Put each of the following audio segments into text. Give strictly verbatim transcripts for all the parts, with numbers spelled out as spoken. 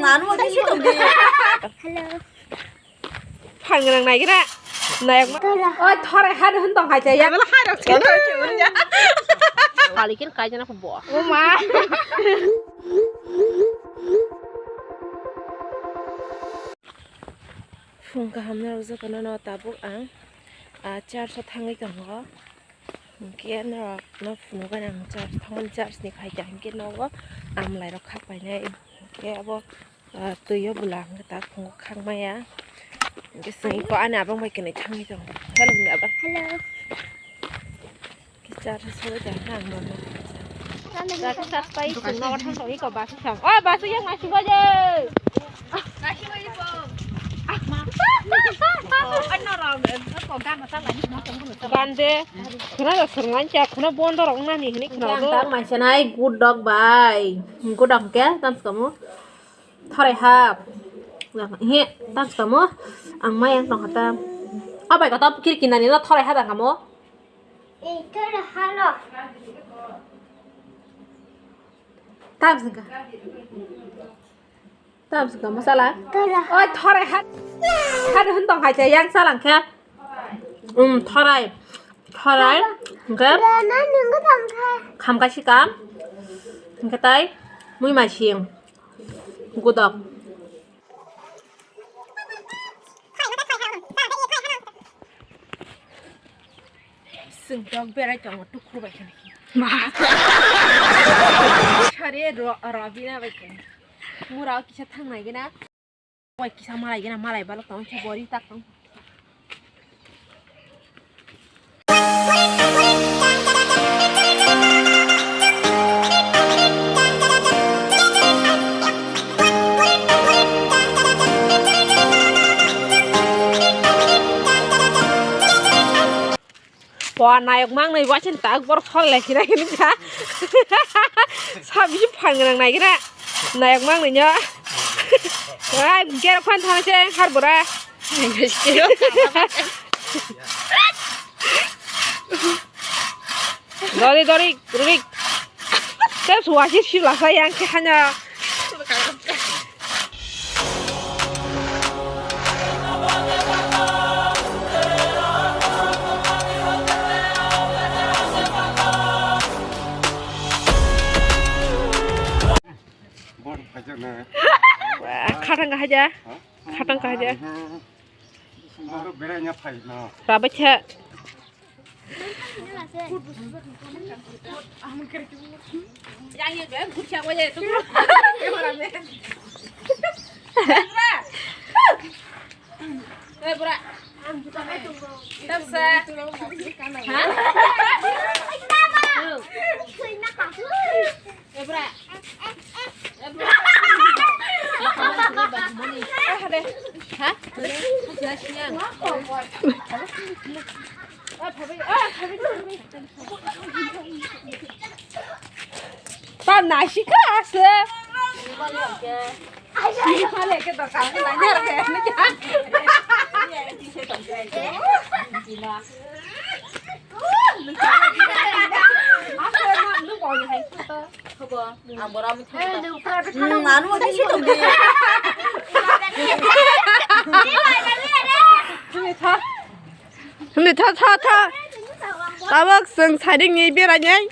Hello. Phan gwnang naigra. Nayak ma. Oi, thorai ha de hun tong hai cha ya. Bela hai rok se thorai se ya. Palikin kai jana ko bo. O ma. Phung kaham norok jotono no tabuk ang, ah, church o thangwi tongo. Hinkhe norok no phunukgwi ang church thangmani, church ni phaikha hinkhe nogo amlairok khakpainai. Hinkhe abo, ah, twi o bwla hinkhe tak phungo khakmaya. Hinkhe chwng ani abang bai kwnwi thangwi tongo. Hello, ni abang. Hello. Kichar sabo da na mama. Dari sat pai sung na wathang sori ko basi sam. Oh, basi yang nasi baje. Gande. Khuna da serngan cha, khuna bondo rok na ni hini khuna do. Tang mai sanai good dog bai. Good dog ke tam skamu. Thorai ha. He tam skamu. Ang mai ang tong hata. Abai kata kiri kinani na thorai ha dang kamu. Ei, thorai ha lo. Tam sengka. Tam sengka masala. Thorai. Oi, thorai ha. Ha de hun tong hai cha yang salang khe. Um, thorai. Thorai. Hingke. Rana nunggu tong kha. Kham kaisi kam. Hingke tai. Mui masing. Gudok. Chwng dok berai tongo, tukhu bai kheno. Ma. Sari ro-, Robina bai kheno. Mura o kisa thang nai gana. Bai kisa malai gana, malai balok tong khe bori tak tong. Bo nayok mang nai wasin tak bor sol lai sinai ni ka. Sabi phan nang nai gira. Nayok mang nai nyo. Ai, gero khan thang se har bora. Dori, dori, dori. Tep suwasi sila sa yang ke hanya. Khatang ka haja. Khatang ka haja. Berai nya phai no. Rabai cha. Eh, bura. Tamsa. Ha? Eh, bura. Eh, bura. Ha? Ta nasi ka ase. Ni hale ke dokan ke nanya ke ni kya? Ase na nu ko ni hai to. Ang bora mi thang. Hmm, anu mo tisi tong di. Tumi tha. Hwnwi tha, tha, tha. Tabuk chwng siding ni berai nai.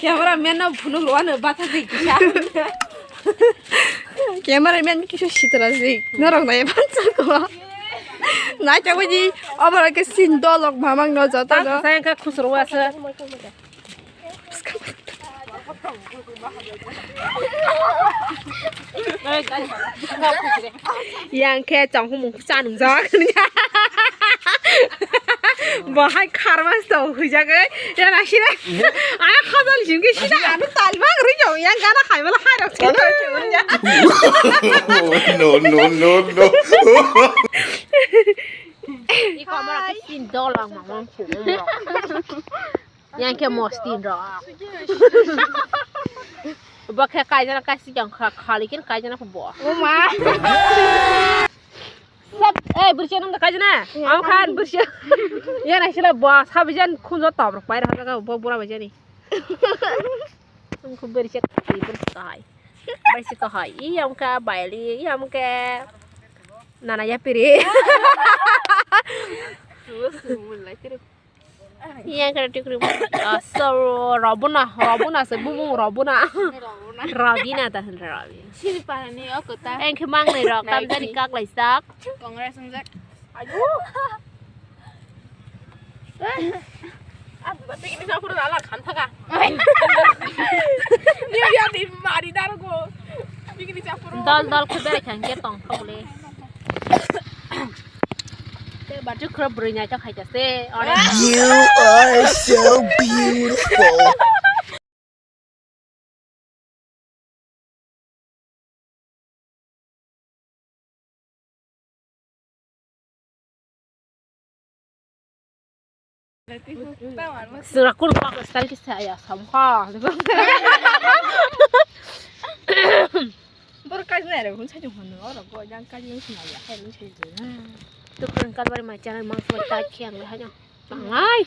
Camera man no phunuk rwano batha twi kisa. Camera man kisa sitra jik. Norok nai phansa ko. Nai ta wadi obara ke sin dolok mamang no joto no. Tang sa engka khusro wasa. Yang khe chongkhumung cha nungjak. Bo hai kharmas to huijagwi. Ya na sira. Aya khajal jimki sida anu talbang ri jong yang gana khaimala hai rok sida. No, no, no, no. Iko mara kisin dolang mamang. Yang khe mostin rok. Bo khe kaijana kaisi jang kha, khali kin kaijana khe bo. O ma. Sab, eh, bursia nang da kaijana. Am khan bursia. Ya na sila bo sabijan khunjo tobrok pai rok bo bura bajani. Ang khe bursia kai bursia kai. Bursia kai. Iyam khe baili, iyam khe nana yapiri. Yang kena tikri. Ah, so, Robuna, Robuna se bumung Robuna. Robina ta hin Robina. Sini parani oko ta. Engke mang ni rok tam jani kak lai sak. Congress unjak. Ayo. Ab, bigini sapur dala khan thaka. Ni ya di mari dar go. Bigini sapur. Dal dal khe bere khan ke tong thok le. Te baju khura bwrwi naithok hai kha se. You are so beautiful. Sura kun pak style ki saya sam ha. Bor kai na re hun sa jong hon oro go jang kai jong sina ya hai jong sina. Tu kun kal bari ma channel mang so ta khiang le ha jong. Tangai.